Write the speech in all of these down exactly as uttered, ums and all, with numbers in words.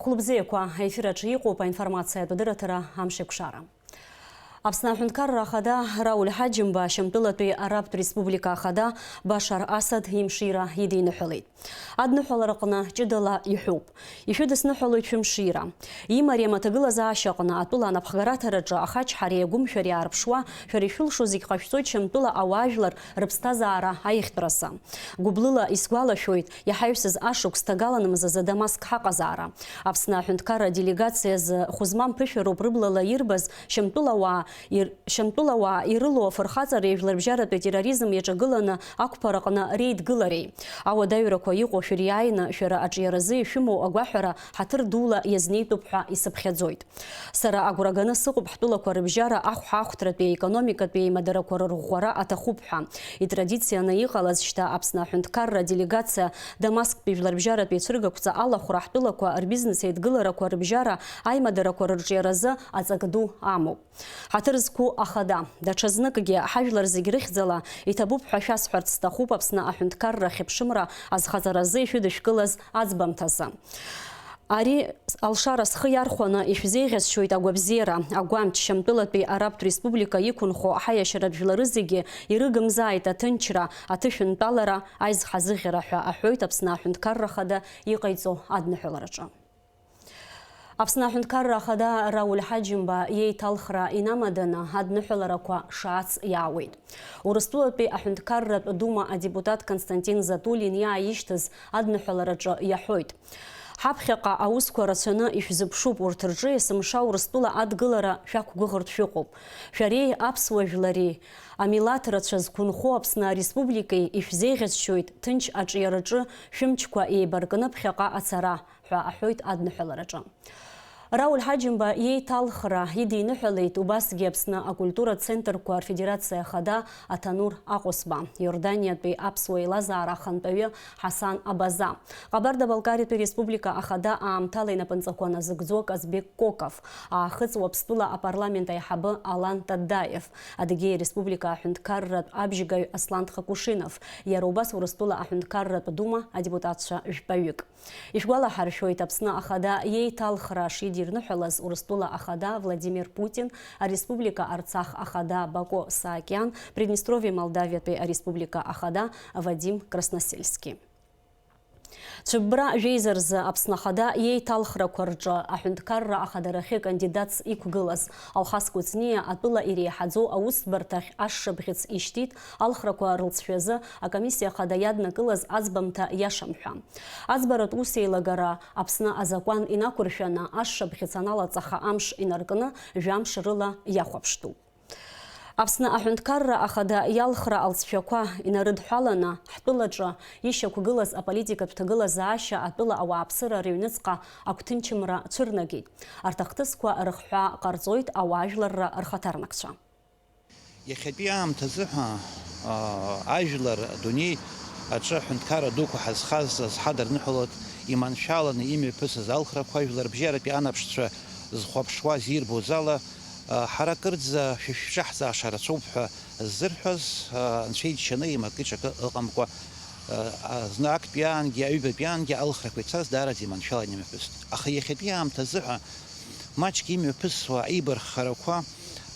Хәлыбзиақәа, аефир аҿы иҟоуп аинформациатә адырраҭара Амшеикәшара. Аԥсны аҳәынҭқарра ахада Рауль Ҳаџьымба Шьамтәылатәи Арабтә Республика ахада Башар Асад имшира идиныҳәалеит. Адныҳәалараҟны ҷыдала иҳәуп. Ишәыдысныҳәалоит шәымшира. Имариам аҭагылазаашьаҟны атәыла анапхгараҭараҿы ахачҳареи агәымшәареи аарԥшуа, шәара ишәылшо зегь ҟашәҵоит Шьамтәыла ауаажәлар рыԥсҭазаара аиӷьтәразы. Гәыблыла исгәалашәоит, иҳаҩсыз ашықәс ҭагалан мзазы Дамаск ҳаҟазаара. Аԥсны аҳәынҭқарра делегациазы хәы змам ԥышәароуп рыблала ирбаз Шьамтәылауаа ир-, Шьамтәылауаа ирылоу афырхаҵареи жәларбжьаратәи атерроризм иаҿагыланы ақәԥараҟны реидгылареи. Ауадаҩрақәа иҟоу шәыриааины, шәара аҿиаразы ишәымоу агәаҳәара ҳаҭыр дула иазнеитәуп ҳәа исыԥхьаӡоит. Сара агәра ганы сыҟоуп ҳтәылақәа рыбжьара ахәҳахәҭратәи аекономикатәи аимадарақәа рырӷәӷәара аҭахуп ҳәа. Итрадицианы иҟалаз шьҭа Аԥсны аҳәынҭқарра делегациа Дамасктәи жәларбжьаратәи ацәыргақәҵа алахәра ҳтәылақәа рбизнес еидгыларақәа рыбжьара аимадарақәа рырҿиаразы аҵак ду амоуп. Ҳаҭыр зқәу ахада, даҽазныкгьы ҳажәлар зегь рыхьӡала иҭабуп ҳәа шәасҳәарц сҭахуп Аԥсны аҳәынҭқарра хьыԥшымра азхаҵаразы ишәыдышәкылаз аӡбамҭазы. Ари алшара схы иархәаны ишәзеиӷьасшьоит агәабзиара, агәамч, Шьамтәылатәи Арабтә Республика иқәынхо ҳаиашьаратә жәлары зегьы ирыгымзааит аҭынчра, аҭышәынтәалара, аизхазыӷьара ҳәа аҳәоит Аԥсны аҳәынҭқарра ахада иҟаиҵо адныҳәалараҿы. Аԥсны аҳәынҭқарра ахада Рауль Ҳаџьымба иеиҭалхра инамаданы адныҳәаларақәа шаац иаауеит. Урыстәылатәи аҳәынҭқарратә дума адепутат Константин Затулин иааишьҭыз адныҳәалараҿы иаҳәоит. Ҳаԥхьаҟа аусқәа рацәаны ишәзыԥшуп, урҭ рҿы есымша Урыстәыла адгылара шәақәгәыӷыртә шәыҟоуп. Шәареи аԥсуа жәлари, амилаҭ рацәа зқәынхо Аԥсны ареспубликеи ишәзеиӷьасшьоит ҭынч аҿиараҿы шәымчқәа еибаркны ԥхьаҟа ацара, ҳәа аҳәоит адныҳәалараҿы. Рауль Ҳаџьымба иеиҭалхра идиныҳәалеит убасгьы Аԥсны акультура центрқәа рфедерациа ахада Аҭанур Аҟәысба, Иорданиатәи аԥсуа еилазаара ахантәаҩы Ҳасан Абаза, Ҟабарда-Балкариатәи республика ахада аамҭала инапынҵақәа назыгӡо Казбек Коков, Аахыҵ Уаԥстәыла апарламент аиҳабы Алан Таддаев, Адыгеиа Республика аҳәынҭқарратә абжьгаҩ Аслан Тхакәушинов, иара убас Урыстәыла аҳәынҭқарратә дума адепутатцәа жәпаҩык. Ишәгәалаҳаршәоит, Аԥсны ахада иеиҭалхра шидирныҳәалаз Урыстәыла ахада Владимир Путин, ареспублика Арцах ахада Бако Саакиан, Приднестровиа Молдавиатәи ареспублика ахада Вадим Красносельски. Цәыббра жәеиза рзы Аԥсны ахада иеиҭалхрақәа рҿы аҳәынҭқарра ахадарахьы кандидатс иқәгылаз Алхас Кәыҵниа атәыла иреиҳаӡоу аусбарҭахь ашшыбӷьыц ишьҭит, алхрақәа рылҵшәазы акомиссиа ахада иаднакылаз аӡбамҭа иашам ҳәа. Аӡбаратә усеилагара Аԥсны азакәан инақәыршәаны ашшыбӷьыц аналаҵаха амш инаркны, жәамш рыла иахәаԥштәуп. Аԥсны аҳәынҭқарра ахада иалхра алҵшәақәа инарыдҳәаланы, ҳтәылаҿы ишьақәгылаз аполитикатә ҭагылазаашьа атәыла ауааԥсыра рыҩныҵҟа агәҭынчымра цәырнагеит. Арҭ ахҭысқәа рыхҳәаа ҟарҵоит ауаажәларра рхаҭарнакцәа. Иахьатәи аамҭазы ҳәа, аа, ажәлар адунеи аҿы аҳәынҭқарра дуқәа ҳазхаз азҳадырныҳәалоит иманшәаланы имҩаԥысыз алхрақәа, жәларбжьаратәи анаԥшцәа зхәаԥшуаз ирбоз ала, аа, ҳара кырӡа шәа-, шәшәаҳҵааша рацәоуп ҳәа ззырҳәаз, аа, анцәа иџьшьаны имакы-ҿакы ыҟамкәа, аа, зны актәи аангьы, аҩбатәи аангьы алхрақәа ицаз даараӡа иманшәаланы имҩаԥыст. Аха иахьатәи аамҭазы ҳәа маҷк имҩаԥысуа аибарххарақәа,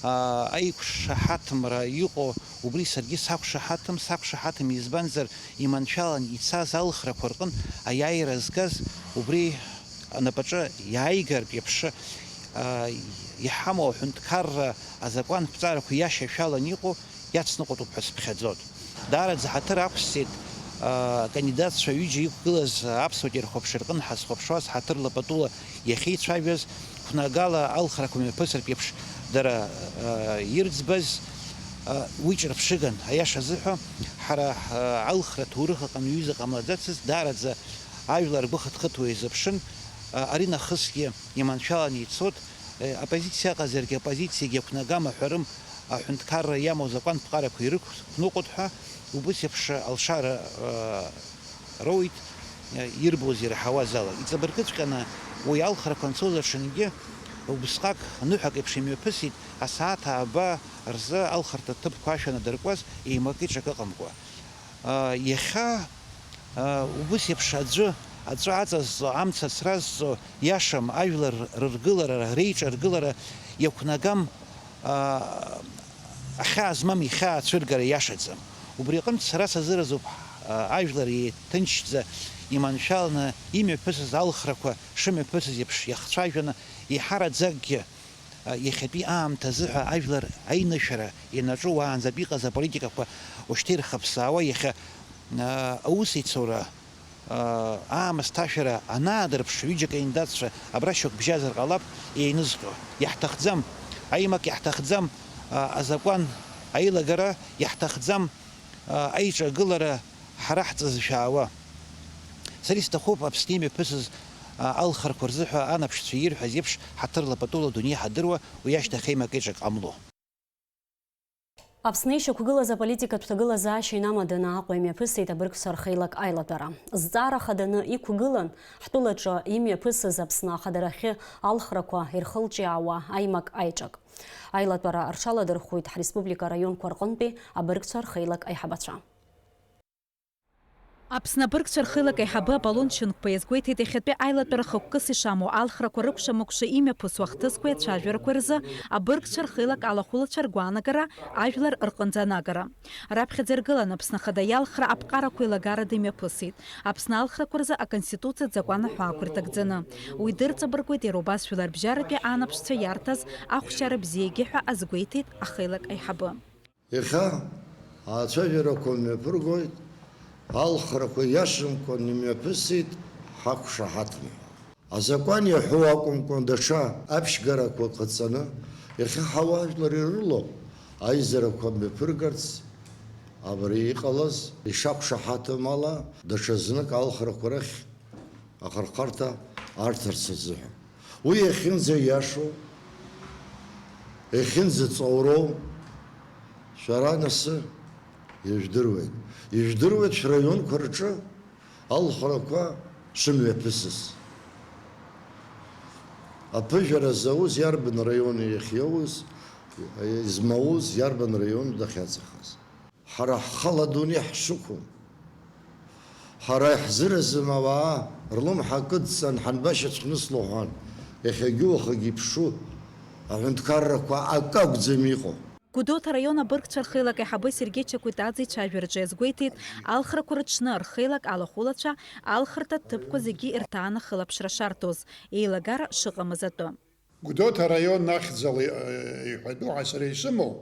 аа, аиқәшаҳаҭымра иҟоу, убри саргьы сақәшаҳаҭым, сақәшаҳаҭым, избанзар, иманшәалан ицаз алхрақәа рҟын аиааира згаз, убри анапаҿы иааигартә еиԥш, аа, иҳамоу аҳәынҭқарра азакәанԥҵарақәа иашьашәалан иҟоу иацныҟәатәуп ҳәа сыԥхьаӡоит. Даараӡа ҳаҭыр ақәсҵеит, аа, акандидатцәа ҩыџьа иқәгылаз аԥсуа телехәаԥшра рҟны ҳазхәаԥшуаз, ҳаҭырла патула иахьеицәажәаз, қәнагала алхрақәа мҩаԥысыртә еиԥш дара, аа, ирӡбаз, аа, уи ҿырԥшыган. Аиаша азыҳәа, ҳара, аа, алхра ҭоурых аҟны ҩыза ҟамлаӡацызт, даараӡа ажәлар ргәы хыҭхыҭуа изыԥшын, аа, ари нахысгьы иманшәаланы ицот, э, оппозициа ыҟазаргьы, оппозициагьы ақәнагам аҳәарым, аҳәынҭқарра иамоу азакәанԥҟарақәа ирықәныҟәот ҳәа, убыс еиԥш алшара, э, роуит, э, ирбоз ираҳауаз ала. Иҵабыргыҵәҟьаны уи алхрақәа анцоз аҽынгьы убысҟак ныҳәак еиԥш имҩаԥысит, асааҭ ааба рзы алхырҭа ҭыԥқәа ашәа анадыркуаз, еимакы-ҿакы ыҟамкәа. Э, иахьа, э, убыс еиԥш аӡәы Аҵәа аҵазҵо, амца ацразҵо иашам, ажәлар рыргылара, реиҿаргылара иақәнагам, аа, ахьаа змам ихьаацәыргара иашаӡам. Убри аҟынтә сара сазыразуп, аа, ажәлар еиҭынчӡа, иманшәаланы имҩаԥысыз алхрақәа шымҩаԥысыз еиԥш иахцәажәаны, еиҳараӡакгьы, аа, иахьатәи аамҭазыҳәа ажәлар аинышәара ианаҿу уаанӡатә иҟаз аполитикақәа ушьҭа ирхыԥсаауа, иахьа, аа, аусеицура Аамысҭашәара анаадырԥш, ҩыџьа акандидатцәа абра шьоук бжьазар ҟалап еинызҟьо. Иаҳҭахӡам аимак, иаҳҭахӡам, а, азакәан аилагара, иаҳҭахӡам, а, аиҿагылара ҳара ҳҵазшәаауа. Сара исҭахуп Аԥсны имҩаԥысыз, а, алхрақәа рзыҳәа анаԥшцәа ирҳәаз еиԥш, ҳаҭырла патула адунеи ҳадыруа, уи ашьҭахь аимак-аиҿак ҟамло. Аԥсны ишьақәгылаз аполитикатә ҭагылазаашьа инамаданы Аҟәа имҩаԥысит абыргцәа рхеилак аилатәара. Зҵаара хаданы иқәгылан ҳтәылаҿы имҩаԥысыз Аԥсны ахадарахьы алхрақәа ирхылҿиаауа аимак-аиҿак. Аилатәара рҽаладырхәит ҳреспублика араионқәа рҟынтәи абыргцәа рхеилак аиҳабацәа. Аԥсны абыргцәа рхеилак аиҳабы Аполлон Шьынқәба иазгәеиҭеит иахьатәи аилатәара хықәкыс ишамоу алхрақәа рыкәша-мыкәша имҩаԥысуа ахҭысқәеи ацәажәарақәеи рзы абыргцәа рхеилак алахәылацәа ргәаанагара, ажәлар рҟынӡа анагара. Раԥхьаӡа иргылан Аԥсны Ахада иалхра аԥҟарақәа еилагарада имҩаԥысит. Аԥсны алхрақәа рзы Аконституциатә закәан аҳәаақәа ирҭагӡаны. Уи дырҵабыргуеит иара убас жәларбжьаратәи анаԥшцәа иарҭаз ахәшьара бзиагьы ҳәа азгәеиҭеит ахеилак аиҳабы. Иахьа ацәажәарақәа мҩаԥыргоит, алхрақәа иашамкәан имҩаԥысит, ҳақәшаҳаҭым ҳәа. Азакәан иаҳәо акәымкәан, даҽа аԥшьгарақәа ҟаҵаны, иахьа ҳауаажәлар ирылоуп аизарақәа мҩаԥыргарц, абри иҟалаз, ишақәшаҳаҭым ала, даҽа знык алхрақәа рахь ахырхарҭа арҭарц азыҳәан. Уи иахьынӡаиашоу, иахьынӡаҵоуроу шәара анасы ижәдыруеит. Ижәдыруеит шәраионқәа рҿы алхрақәа шымҩаԥысыз. Аԥыжәара зауз иарбан раиони иахьиоуз, измауз иарбан раиону дахьаҵахаз. Ҳара ҳхала адунеи ҳшықәым. Ҳара иаҳзыразым ауаа рлымҳа кыдҵан ҳанбашьацәхнысло ҳәа, иахьагьы уахагьы иԥшу аҳәынҭқаррақәа акы акәӡам иҟоу. Гәдоуҭа араион абыргцәа рхеилак аиҳабы Сергеи Чакәитаӡе ицәажәараҿы иазгәеиҭеит, алхрақәа рыҽны рхеилак алахәылацәа алхырҭа ҭыԥқәа зегьы ирҭааны хылаԥшра шарҭоз, еилагара шыҟамыз атәы. Гәдоуҭа араион ахьӡала, э, иҳәатәу ҳәа сара исымоу,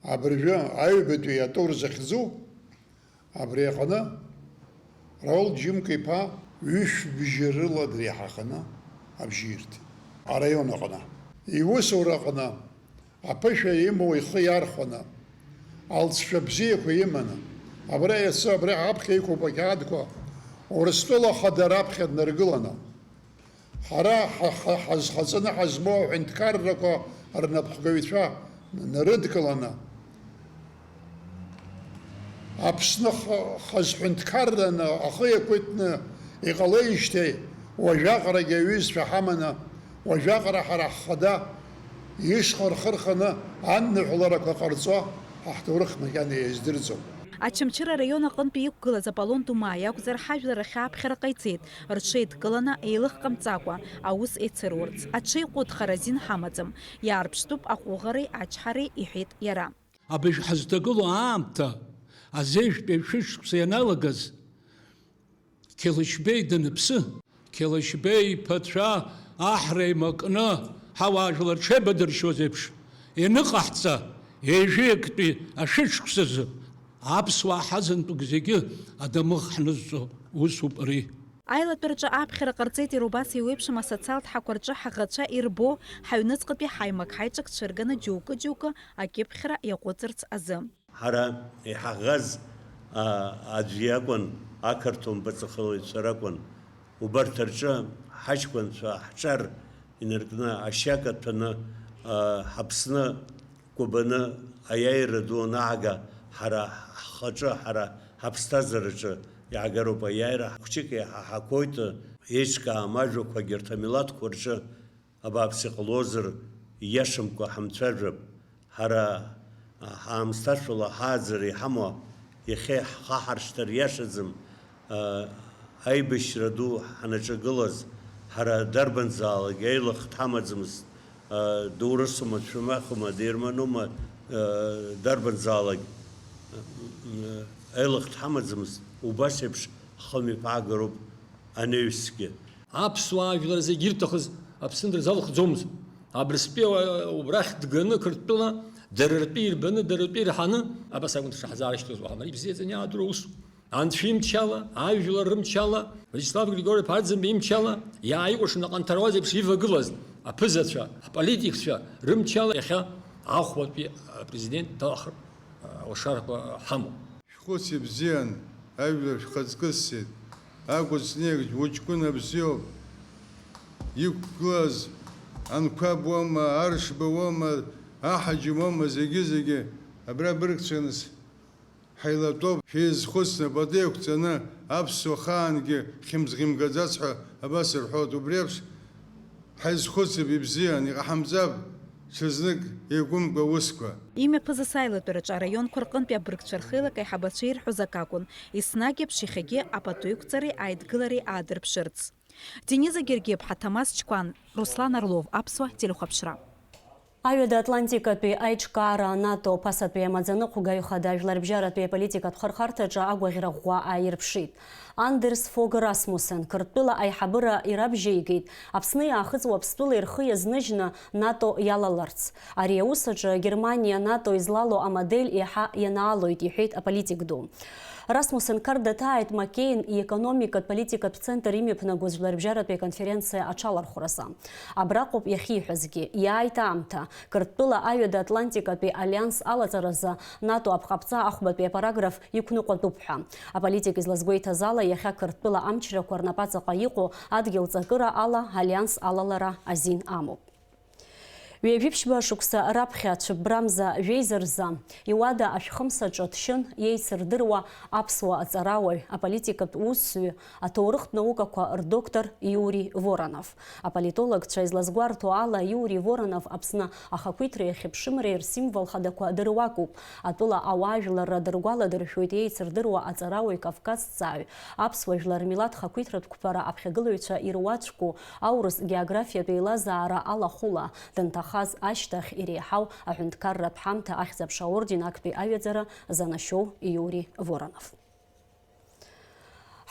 абыржәы аҩбатәи атур захьӡу, абри аҟны Раул Џьымка-иԥа ҩышә-бжьы рыла дреиҳаханы абжьы ирҭеит араион аҟны. Иусураҟны аԥышәа имоу ихы иархәаны, алҵшәа бзиақәа иманы, абра иацы абра аԥхьа иқәуп ақьаадқәа, Урыстәыла Ахада раԥхьа днаргыланы, ҳара ҳа-, ҳа-, ҳазхаҵаны ҳазмоу аҳәынҭқаррақәа рнапхгаҩцәа нарыдкыланы, Аԥсны х-, хазҳәынҭқарраны ахы иақәиҭны иҟалеижьҭеи, уажәаҟарагьы аҩызцәа ҳаманы, уажәаҟара ҳара ҳхада ишҟа рхы рханы анныҳәаларақәа ҟарҵо ҳа ҳҭоурых макьана иаздырӡом. Очамчыра араион аҟынтәи иқәгылаз Аполлон Думаа иакәзар, ҳажәлар ахь ааԥхьара ҟаиҵеит, рҽеидкыланы, еилых ҟамҵакәа, аус еицырурц. Аҽеиҟәыҭхара азин ҳамаӡам, иаарԥштәуп аҟәыӷареи ачҳареи, иҳәеит иара. Абыржә ҳазҭагылоу аамҭа, азежәтәи шәышықәса ианалагаз, Қьалышьбеи даныԥсы, Қьалышьбеи иԥацәа аҳра еимакны, ҳауаажәлар дшеибадыршьуаз еиԥш, ианыҟаҳҵа, ҩажәи актәи ашәышықәсазы аԥсуаа ҳазынтәык зегьы адамыӷ ҳнызҵо усуп ари. Аилатәараҿы аԥхьара ҟарҵеит иара убас еиуеиԥшым асоциалтә ҳақәа рҿы ҳаӷацәа ирбо, ҳаҩныҵҟатәи ҳаимак-ҳаиҿак цәырганы џьоукы-џьоукы акьыԥхьра иаҟәыҵырц азы. Ҳара иҳаӷаз, а, аӡә иакәын, ақырҭуа мпыҵахалаҩцәа ракәын. Убарҭ рҿы ҳаҷкәынцәа ҳҿар инаркны ашьака ҭәаны, а, ҳаԥсны Кәабаны аиааира ду анаага, ҳара ҳхаҿы, ҳара ҳаԥсҭазаараҿы иаагароуп аиааира, хәҷык иҳаҳақәоит, еиҿкаам ажәақәагь урҭ амилаҭқәа рҿы. Абааԥс, иҟалозар, ииашамкәа ҳамцәажәап. Ҳара ҳаамсҭашәала ҳааӡара иҳамоу, иахьа иаҳхаҳаршҭыр иашаӡам, Аибашьра ду ҳанаҿагылаз, ҳара дарбанзаалак еилых дҳамаӡамызт, доурысума, дшәамахума, дерманума, дарбанзаалак еилых дҳамаӡамызт, убас еиԥш ҳхы мҩаԥаагароуп анаҩсгьы. Аԥсуаа жәлар зегьы ирҭахыз Аԥсны дырзалхӡомызт. Абрыстәи убрахь дганы Қырҭтәыла дара ртәы ирбаны, дара ртәы ирҳаны, абас акәын дшаҳзаарышьҭуаз, уаҳа ибзиаӡаны иаадыруа усуп. Анцәа имчала, ажәлар рымчала, Вячеслав Григорьев Арӡынба имчала, иааикәыршаны аҟанҭаруаз еиԥш ивагылаз аԥызацәа, аполитикцәа рымчала иахьа ахәбатәи апрезидент далахар алшарақәа ҳамоуп. Шәхәыц ибзиан, ажәлар шәхаҵкы ссеит, акәыц неигӡ уҷкәына бзиоуп, иқәгылаз анқәаб уоума, аршба уоума, аҳаџьым уоума, зегьы-зегьы абра быргцәаны ҳаилатәоуп, шәеизхәыцны, пату еиқәҵаны, аԥсуа ахаангьы хьымӡӷ имгаӡац ҳәа абас рҳәоит, убри еиԥш ҳаизхәыцып, ибзиан, иҟаҳамҵап ҽазнык еиқәымкәа аусқәа. Имҩаԥызас аилатәараҿы араионқәа рҟынтәи абыргцәа рхеилак аиҳабацәа ирҳәоз акакәын, еснагь еиԥш иахьагьы апату еиқәҵареи аидгылареи аадырԥшырц. Дениза Гергиаԥҳа, Ҭамаз Чқәан, Руслан Орлов, Аԥсуа телехәаԥшра. Аҩада Атлантикатәи аиҿкаара НАТО ԥасатәи амаӡаныҟәгаҩ хада ажәларбжьаратәи аполитикатә хырхарҭаҿы агәаӷьра ӷәӷәа ааирԥшит. Андерс Фог Расмуссен Қырҭтәыла аиҳабыра ирабжьеигеит, Аԥсны иаахыҵуа Аԥстәыла ирхы иазныжьны НАТО иалаларц. Ари аус аҿы Германиа НАТО излало амодель еиҳа ианаалоит, иҳәеит аполитик ду. Расмуссен Қарҭ даҭааит Маккейн иекономикатә политикатә центр имҩаԥнагоз жәларбжьаратәи аконференциа аҽалархәразы. Абраҟоуп иахьиҳәазгьы, иааит аамҭа, Қырҭтәыла аҩада Атлантикатәи алианс алаҵаразы НАТО аԥҟаԥҵа ахәбатәи апараграф иқәныҟәатәуп ҳәа. Аполитик излазгәеиҭаз ала, иахьа Қырҭтәыла амчрақәа рнапаҵаҟа иҟоу адгьыл ҵакыра ала алианс алалара азин амоуп. Ҩажәиԥшьба шықәса раԥхьа цәыббрамза жәеиза рзы, Иуада ашәхымсаҿы дшьын иеицырдыруа аԥсуа аҵарауаҩ, аполитикатә усзуҩ, аҭоурыхтә наукақәа рдоктор Иури Воронов. Аполитологцәа излазгәарҭо ала, Иури Воронов Аԥсны ахақәиҭреи ахьыԥшымреи рсимвол хадақәа дыруакуп. Атәыла ауаажәларра дыргәаладыршәоит иеицырдыруа аҵарауаҩ кавказҵааҩ, аԥсуа жәлар рмилаҭ хақәиҭратә қәԥара аԥхьагылаҩцәа ируаӡәку, аурыс географиатә еилазаара алахәыла, дынҭахаз ашьҭахь иреиҳау аҳәынҭқарратә ҳамҭа Ахьӡ-аԥша аорден актәи аҩаӡара занашьоу Иури Воронов.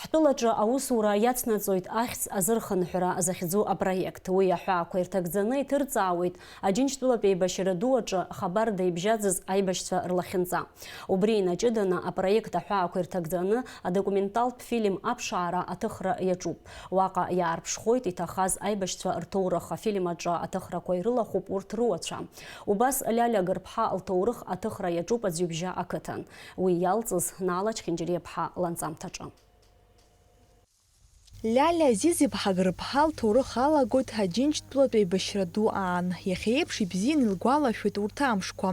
Ҳтәылаҿы аусура иацнаҵоит ахьӡ азырхынҳәра захьӡу апроект. Уи аҳәаақәа ирҭагӡаны иҭырҵаауеит Аџьынџьтәылатә еибашьра ду аҿы хабарда ибжьаӡыз аибашьцәа рлахьынҵа. Убри инаҷыданы апроект аҳәаақәа ирҭагӡаны адокументалтә фильм аԥшаара аҭыхра иаҿуп. Уаҟа иаарԥшхоит иҭахаз аибашьцәа рҭоурых, афильм аҿы аҭыхрақәа ирылахәуп урҭ руацәа. Убас Лиалиа Гырԥҳа лҭоурых аҭыхра иаҿуп Аӡҩыбжьа ақыҭан. Уи иалҵыз Наала Чхинџьариаԥҳа ланҵамҭаҿы. Лиалиа Азиз-иԥҳа Гырԥҳа лҭоурых алагоит Аџьынџьтәылатә еибашьра ду аан. Иахьа еиԥш ибзианы илгәалашәоит урҭ амшқәа.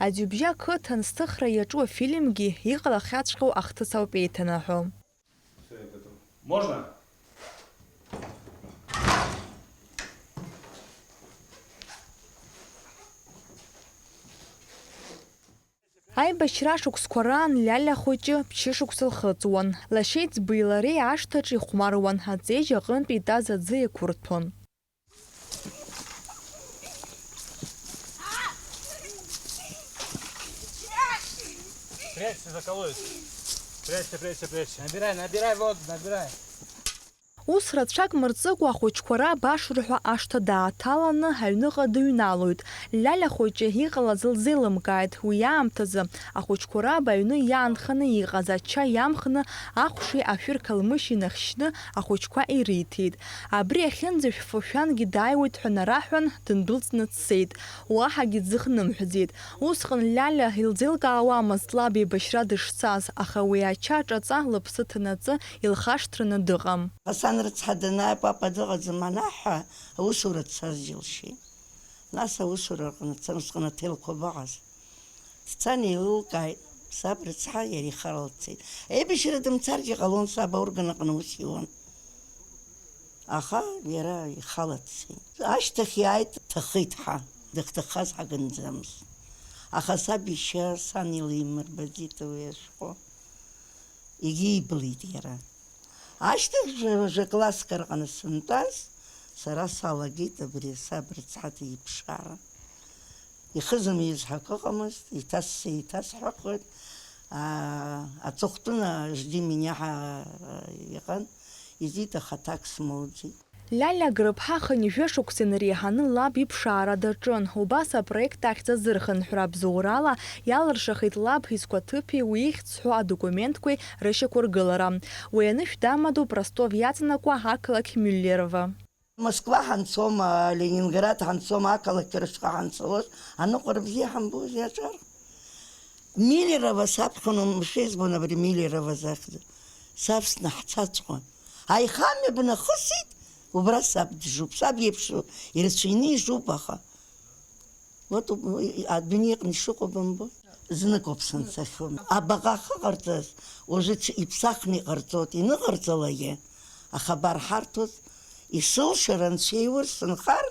Аӡҩыбжьа ақыҭан зҭыхра иаҿу афильмгьы иҟалахьаҵәҟьоу ахҭыс ауп еиҭанаҳәо. Всё, я готов. Можно? Аибашьра шықәсқәа раан Лиалиа хәыҷы ԥшьышықәса лхыҵуан. Лашьеиҵби лареи ашҭаҿы ихәмаруан, аҵеиџь аҟынтә итәаз аӡы еиқәырҭәон. Прячься, заколоют. Прячься, прячься, прячься. Набирай, набирай воду, набирай. Ус рацәак мырҵыкәа, ахәыҷқәа рааб ашырҳәа ашҭа дааҭаланы, аҩныҟа дыҩналоит. Лиалиа хәыҷы иҟалаз лзеилымкааит. Уи аамҭазы ахәыҷқәа рааб аҩны иаанханы иҟаз ача иамхны, ахәшеи ашәыр қалмышьи нахьшьны, ахәыҷқәа ириҭеит. Абри ахьынӡашәфо шәангьы дааиуеит ҳәа нараҳәан, дындәылҵны дцеит. Уаҳагьы дзыхнымҳәӡеит. Усҟан Лиалиа илзеилкаауамызт лаб еибашьра дышцаз, аха уи ача ҿаҵа лыԥсы ҭанаҵы илхашҭраны дыҟам. Сан рыцҳа данааи, папа дыҟаӡам анаҳҳәа, аусура дцаз џьылшьеит. Нас аусура рҟны дцан, усҟан аҭелқәа абаҟаз. Дцан еилылкааит, саб рыцҳа иара ихала дцеит. Аибашьра дымцаргьы ҟалон, саб аорган аҟны аус иуан. Аха иара ихала дцеит. Ашьҭахь иааит, дҭахеит ҳа, дахьҭахаз ҳагынӡамызт. Аха саб ишьа сан илимырбаӡеит уи ашәҟәы. Егьиблит иара. Ашьҭахь жәа-, жәа-класск рҟны сынтәаз, сара салагеит абри саб рыцҳа иԥшаара. Ихызымиз ҳәа акы ыҟамызт, еиҭа сеиҭасҳәахуеит. Аа, аҵыхәтәаны «Жди меня» ҳәа иҟан, изиҭахы аҭак смоуӡеит. Лиалиа Грыԥҳа хынҩажәа шықәса инареиҳаны лаб иԥшаара даҿын. Убас апроект ахьӡ азырхынҳәра абзоурала иалыршахеит лаб изқәаҭыԥи уи ихьӡ зҳәо адокументқәеи рышьақәыргылара. Уи анышә дамадоуп Ростов иаҵанакуа ақалақь Миллерово. Москва ҳанцома, Ленинград ҳанцома, ақалақь рышҟа ҳанцалоз, аныҟәара бзиа ҳамбози аҿар. Миллерово саԥхьон, умшәа избон абри Миллерово захьӡу. Савсны ҳцаҵәҟьон. Аихамҩа бнахысит, убра саб дыжуп, саб иеиԥш ирацәаҩны ижуп, аха. Вот, уи адунеи аҟны ишыҟоу бымбои? Зныкоуп санцахьоу. Абаҟа ахы ҟарҵаз, уажәы ҽ-, иԥсахны иҟарҵоит, иныҟарҵалакгьы ахабар ҳарҭоз, исылшар анцәа иур сынхар,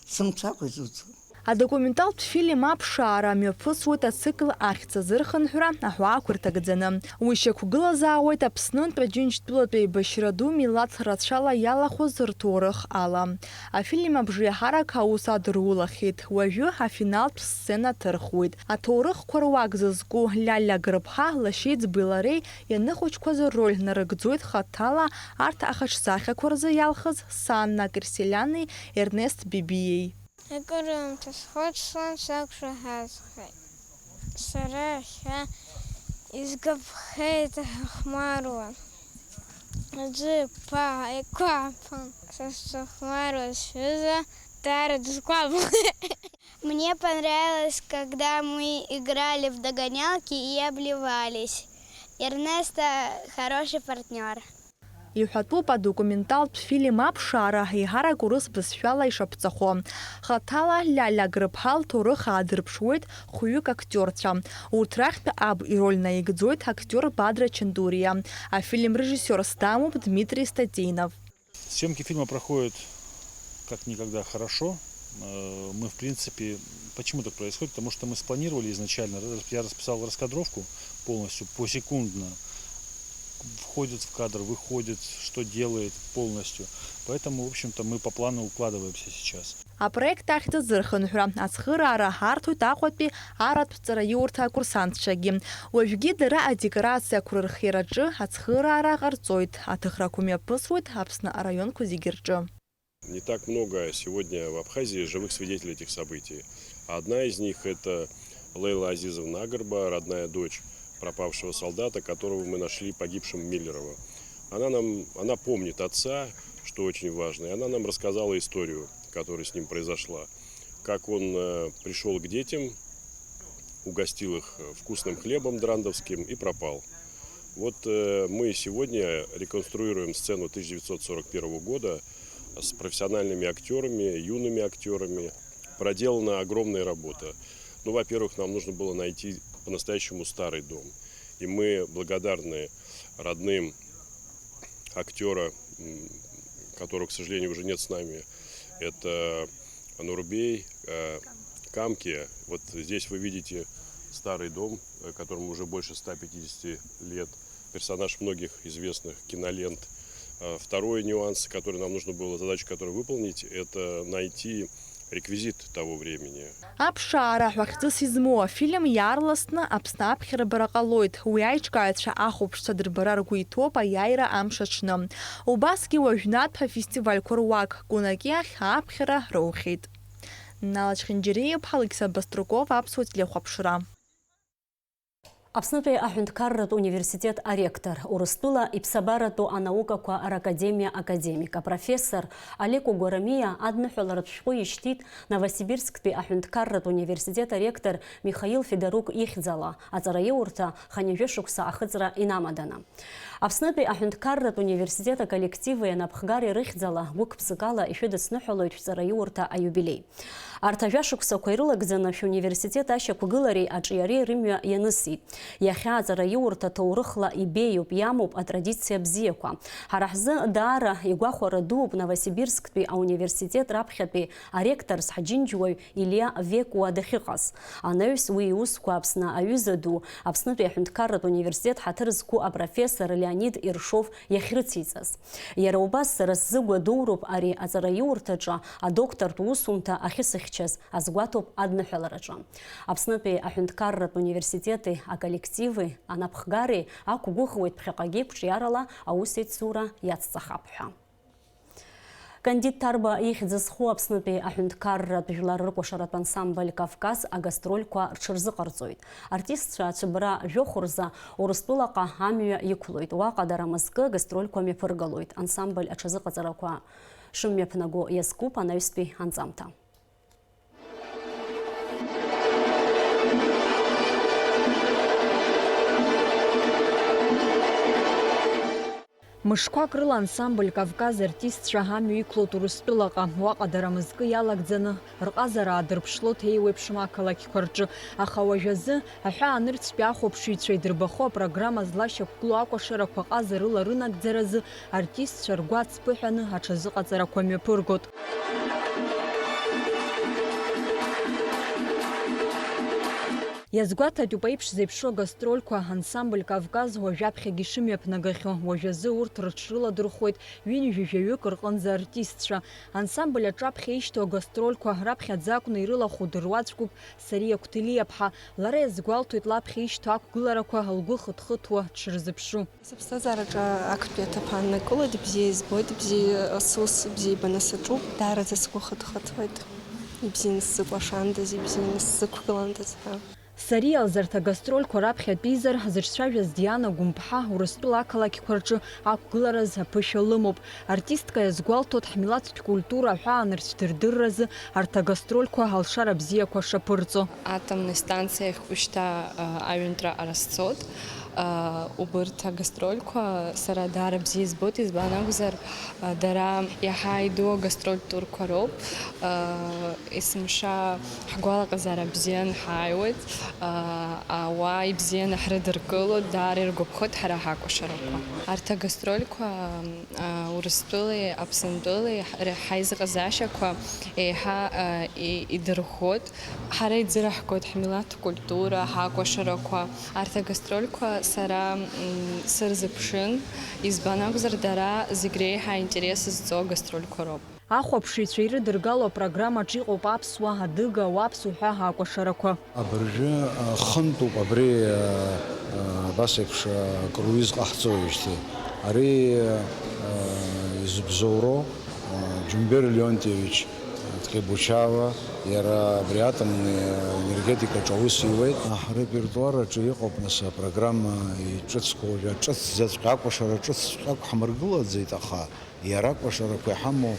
сымцакәа изуӡом. Адокументалтә фильм аԥшаара мҩаԥысуеит ацикл ахьӡ азырхынҳәра аҳәаақәа ирҭагӡаны. Уи шьақәгылазаауеит Аԥснынтә Аџьынџьтәылатә еибашьра ду милаҭ рацәала иалахәыз рҭоурых ала. Афильм абжа еиҳарак аус адырулахьеит, уажәы афиналтә сцена ҭырхуеит. Аҭоурыхқәа руак зызку Лиалиа Грыԥҳа лашьеиҵби лареи ианыхәыҷқәаз рроль нарыгӡоит хаҭала арҭ ахаҿсахьақәа рзы иалхыз Санна Кьырсиелиани Ернест Бебиеи. Акыр аамҭа схәаҽ слан сақәшаҳаҭхеит. Сара иахьа изгәаԥхеит ахәмаруа. Аӡәы иԥа еиқәаԥан, са сзыхәмаруа сҩыза даара дысгәаԥхеит. Мне понравилось, когда мы играли в догонялки и обливались. Эрнесто хороший партнёр. Иҳәатәуп адокументалтә фильм аԥшаара еиҳарак урыс бызшәала ишаԥҵахо. Хаҭала Лиалиа Грыԥҳа лҭоурых аадырԥшуеит хәҩык актиорцәа. Урҭ рахьтә аб ироль наигӡоит актиор Бадра Чандуриа. Афильм режиссиорс дамоуп Дмитрий Статейнов. Съёмки фильма проходят как никогда хорошо. Э, мы, в принципе, почему так происходит? Потому что мы спланировали изначально, раз-, я расписал раскадровку полностью, посекундно. Входит в кадр, выходит, что делает полностью. Поэтому, в общем-то, мы по плану укладываемся сейчас. Апроект ахьӡ азырхынҳәра ацхыраара арҭоит Аҟәатәи аратә ҵараиурҭа акурсантцәагьы. Уажәгьы дара адекорациақәа рырхиараҿы ацхыраара ҟарҵоит, аҭыхрақәа мҩаԥысуеит Аԥсны араионқәа зегьы рҿы. Не так много сегодня в Абхазии живых свидетелей этих событий. Одна из них — это Лейла Азизовна Агарба, родная дочь пропавшего солдата, которого мы нашли погибшим в Миллерово. Она нам, она помнит отца, что очень важно, и она нам рассказала историю, которая с ним произошла. Как он, э, пришёл к детям, угостил их, э, вкусным хлебом драндовским и пропал. Вот, э, мы сегодня реконструируем сцену тысяча девятьсот сорок первого года с профессиональными актёрами, юными актёрами. Проделана огромная работа. Ну, во-первых, нам нужно было найти по-настоящему старый дом. И мы благодарны родным актёра, м, которого, к сожалению, уже нет с нами. Это Нурбей, э, Камке. Вот здесь вы видите старый дом, э, которому уже больше ста пятидесяти лет. Персонаж многих известных кинолент. Э, второй нюанс, который нам нужно было, задачу, которую выполнить, это найти реквизит того времени. Аԥшаара ҳәа хьӡыс измоу афильм иаарласны Аԥсны аԥхьарбара ҟалоит. Уи аиҿкааҩцәа ахәаԥшцәа дырбара ргәы иҭоуп аиааира амш аҽны. Убасгьы уажәнатә афестивальқәа руак Кунаки ахь аԥхьара роухьеит. Нала Чхинџьариа-иԥҳа, Алықьса Баструков, Аԥсуа телехәаԥшра. Аԥснытәи аҳәынҭқарратә университет аректор, Урыстәыла иԥсабаратәу анаукақәа ракадемиа академик, апрофессор Алеко Гәарамиа адныҳәаларатә шәҟәы ишьҭит Новосибирсктәи аҳәынҭқарратә университет аректор Михаил Федорук ихьӡала аҵараиурҭа хынҩажәа шықәса ахыҵра инамаданы. Аԥснытәи аҳәынҭқарратә университет аколлективи анапхгареи рыхьӡала гәык-ԥсыкала ишәыдысныҳәалоит шәҵараиурҭа аиубилеи. Арҭ ажәашықәсақәа ирылагӡаны шәуниверситет ашьақәгылареи аҿиареи рымҩа ианысит. Иахьа аҵараиурҭа ҭоурыхла ибеиоуп, иамоуп атрадициа бзиақәа. Ҳара ҳзы даара игәахәара дууп Новосибирсктәи ауниверситет раԥхьатәи аректорс ҳџьынџьуаҩ Илиа Векуа дахьыҟаз. Анаҩс уи иусқәа Аԥсны аҩыза ду, Аԥснытәи аҳәынҭқарратә университет ҳаҭыр зқәу апрофессор Леонид Ершов иахьрыциҵаз. Иара убас сара сзы гәадуроуп ари аҵараиурҭаҿы адоктортә усумҭа ахьысыхьчаз, азгәаҭоуп адныҳәалараҿы. Аԥснытәи аҳәынҭқарратә университети аколлективи анапхгареи ақәгәыӷуеит ԥхьаҟагьы қәҿиарала аусеицура иацҵахап ҳәа. Кандид Ҭарба ихьӡ зху Аԥснытәи аҳәынҭқарратә жәлар рыкәашаратә ансамбль Кавказ агастрольқәа рҽырзыҟарҵоит. Артистцәа ацәыббра жәохә рзы Урыстәылаҟа амҩа иқәлоит. Уаҟа дара мызкы агастрольқәа мҩаԥыргалоит. Ансамбль аҽазыҟаҵарақәа шымҩаԥнаго иазкуп анаҩстәи анҵамҭа. Мышқәак рыла ансамбль Кавказ артистцәа амҩа иқәлоит Урыстәылаҟа. Уаҟа дара мызкы иалагӡаны, рҟазара аадырԥшлоит еиуеиԥшым ақалақьқәа рҿы. Аха уажәазы, аҳәаанырцәтәи ахәаԥшыҩцәа идырбахо апрограмма злашьақәгылоу акәашарақәа ҟазарыла рынагӡаразы артистцәа ргәы ацԥыҳәаны аҽазыҟаҵарақәа мҩаԥыргоит. Иазгәаҭатәуп еиԥш зеиԥшу агастрольқәа, ансамбль Кавказ уажәаԥхьагьы ишымҩаԥнагахьоу, уажәазы урҭ рыҽрыладырхәуеит ҩынҩажәаҩык рҟынӡа артистцәа. Ансамбль аҿаԥхьа ишьҭоу агастрольқәа раԥхьаӡа акәны ирылахәу дыруаӡәкуп Сариа Қәҭелиаԥҳа. Лара иазгәалҭоит лаԥхьа ишьҭоу ақәгыларақәа лгәы хыҭхыҭуа дшырзыԥшу. Сыԥсҭазаараҿы актәи аҭыԥ ааннакылоит, ибзиа избоит, ибзиа сус бзиа ибаны саҿуп, даараӡа сгәы хыҭхыҭуеит, ибзианы сзыкәашандаз, ибзианы сзықәгыландаз ҳәа. Сариа лзы арҭ агастрольқәа раԥхьатәизар, зыҿцәажәаз Диана Гәымԥҳа Урыстәыла ақалақьқәа рҿы ақәгылараз аԥышәа лымоуп. Артистка иазгәалҭоит, ҳмилаҭтә культура аҳәаанырцә дырдырразы арҭ агастрольқәа алшара бзиақәа шаԥырҵо. Атомнеи станциа ахь ушьҭа, а, аҩынтәра ара сцоит. А, убырҭ агастрольқәа сара даара бзиа избоит, избан акәзар, а, дара иаҳа иду агастрольтә турқәа роуп. А, есымша ҳгәалаҟазаара бзиан ҳааиуеит, а, ауаа ибзианы ҳрыдыркылоит, даара иргәаԥхоит ҳара ҳакәашарақәа. Арҭ агастрольқәа, а, Урыстәылеи Аԥсынтәылеи ҳ-, ҳаизыҟазаашьақәа еиҳа, а, и-, идырӷәӷәоит. Ҳара иӡыраҳгоит ҳмилаҭ культура, ҳакәашарақәа. Арҭ агастрольқәа сара, м, сырзыԥшын, избан акәзар, дара зегь реиҳа аинтерес зҵоу агастрольқәа роуп. Ахәаԥшыҩцәа ирыдыргало апрограммаҿ иҟоуп аԥсуа, адыга, ауаԥс уҳәа акәашарақәа. Абыржәы, а, хынтәуп абри, а, а, абас еиԥш, а, круиз ҟаҳҵоижьҭеи. Ари, а, изыбзоуроу, а, Џьумбер Леонтьевич, а, Ткебучава, иара абри атомни, а, энергетикаҿы аус иуеит. А, ҳрепертуар аҿы иҟоуп, нас, апрограмма иҿыцқәоу, уажәы ҿыцӡаҵәҟьа, акәашара ҿыцҵәҟьа ҳмыргылаӡеит, аха иара акәашарақәа иҳамоу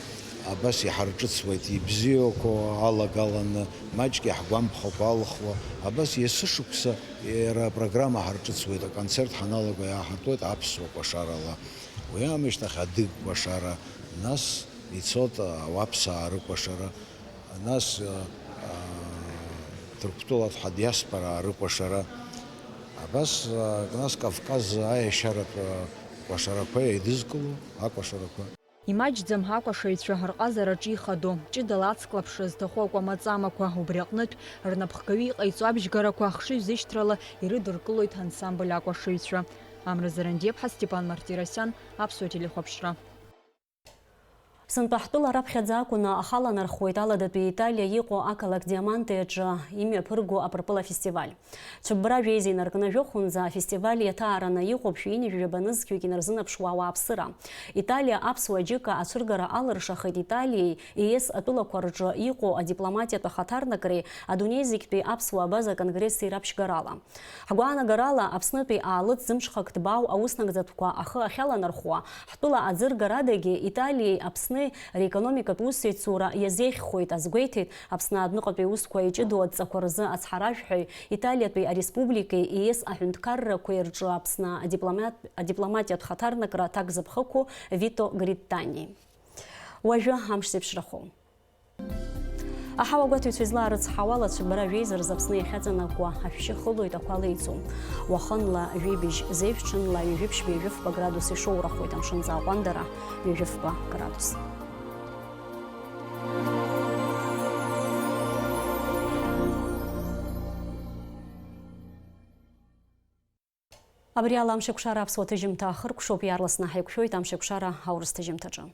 абас иҳарҿыцуеит, ибзиақәоу алагаланы, маҷк иаҳгәамԥхакәа алхуа, абас есышықәса иара апрограмма ҳарҿыцуеит, аконцерт ҳаналаго иааҳартуеит аԥсуа кәашарала, уи аамышьҭахь адыг кәашара, нас ицоит ауаԥсаа рыкәашара, нас, а, а, Ҭырқәтәылатә ҳадиаспораа рыкәашара, абас, а, нас Кавказ аиашьаратә, а, кәашарақәа еидызкыло акәашарақәа. Имаҷӡам акәашаҩцәа рҟазараҿы ихадоу, ҷыдала ацклаԥшра зҭаху акәамаҵамақәа, убри аҟнытә рнапхгаҩы иҟаиҵо абжьгарақәа хшыҩзышьҭрала ирыдыркылоит ансамбль акәашаҩцәа. Амра Зарандиаԥҳа, Степан Мартиросиан, Аԥсуа телехәаԥшра. Сынтәа ҳтәыла раԥхьаӡа акәны ахала нархуеит Аладатәи Италиа иҟоу ақалақь Диаманте аҿы имҩаԥырго апырпыл афестиваль. Цәыббра жәеиза инаркны жәохәынӡа афестиваль иаҭаараны иҟоуп шәи ҩынҩажәи жәаба нызқьҩык инарзынаԥшуа ауааԥсыра. Италиа аԥсуа џьыка ацәыргара алыршахеит Италиеи ЕС атәылақәа рҿы иҟоу адипломатиатә ахаҭарнакреи адунеи зегьтәи аԥсуаа абаза конгресси раԥшьгарала. Ҳгәаанагарала, Аԥснытәи аалыҵ зымҽхак ҭбаау ауснагӡатәқәа ахы ахьаланархәуа, ҳтәыла аӡыргарадагьы Италиеи Аԥсни реекономикатә усеицура иазеиӷьхоит, азгәеиҭеит Аԥсны адәныҟатәи аусқәа иҷыдоу адҵақәа рзы ацҳаражәҳәаҩ, Италиатәи ареспубликеи ЕС аҳәынҭқаррақәеи рҿы Аԥсны адипломат-, адипломатиатә хаҭарнакра аҭак зыԥхықәу Вито Гриттани. Уажәы амш зеиԥшрахо. Аҳауагәаҭаҩцәа излаарыцҳауала, ацәыббара жәеиза рзы Аԥсны иахьаҵанакуа ашәшьы хылоит, ақәа леиӡом. Уахынла жәибжь зеижә, ҽынла ҩажәи ԥшьба, ҩажәи фба градус ишоурахоит, амшынӡы аҟәандара ҩажәи фба градус. Абри ала Амшеикәшара аԥсуа ҭыжьымҭа ахыркәшоуп, иаарласны ҳаиқәшәоит Амшеикәшара аурыс ҭыжьымҭаҿы.